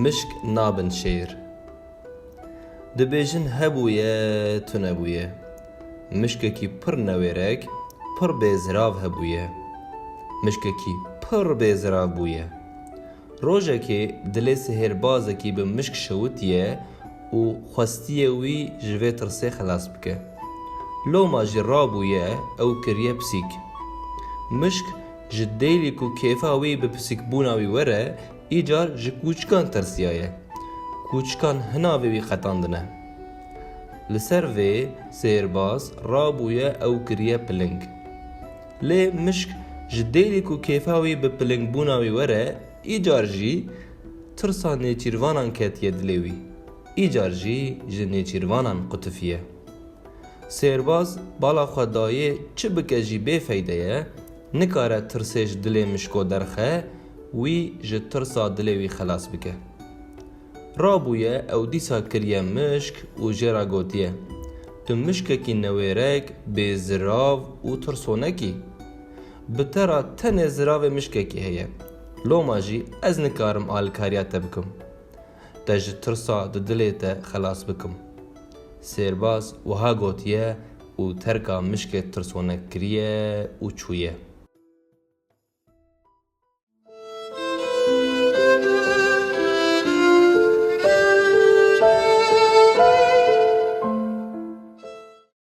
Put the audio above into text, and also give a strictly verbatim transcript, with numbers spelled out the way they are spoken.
Mişk nabin şêr. Dibêjin hebûye, tunebûye. Mişkekî pir newêrek, pir bêzirav hebûye. Mişkekî pir bêzirav bûye. Rojekê dilê sihêrbazekî bi mişk şewitiye û xwestiye wî ji vê tirsê xelas bike. Loma jî rabûye ew kiriye pisîk. Mişk ji dêlî ku kêfa wî bi pisîkbûna wî were, îcar ji kûçikan tirsiyaye. Kûçikan hinavê wî qetandine. Li ser vê sêrbaz rabûye ew kiriye piling. Lê mişk ji dêlî ku kêfa wî bi pilingbûna wî were, îcar jî tirsa nêçîrvanan ketiye dilê wî. Îcar jî ji nêçîrvanan qutifiye. Sêrbaz bala xwe dayê çi bike jî bê feyde ye, nikare tirsê ji dilê mişko derxe, wî ji tirsa dilê wî xelas bike. Rabûye ew dîsa kiriye mişk û jê re gotiye, "Tu mişkekî newêrek, bêzirav û tirsonek î. Bi te re tenê ziravê mişkekî heye. Loma jî ez nikarim alikariya te bikim. Te ji tirsa di dilê te xelas bikim." Sêrbaz wiha gotiye û terka mişkê tirsonek kiriye û çûye.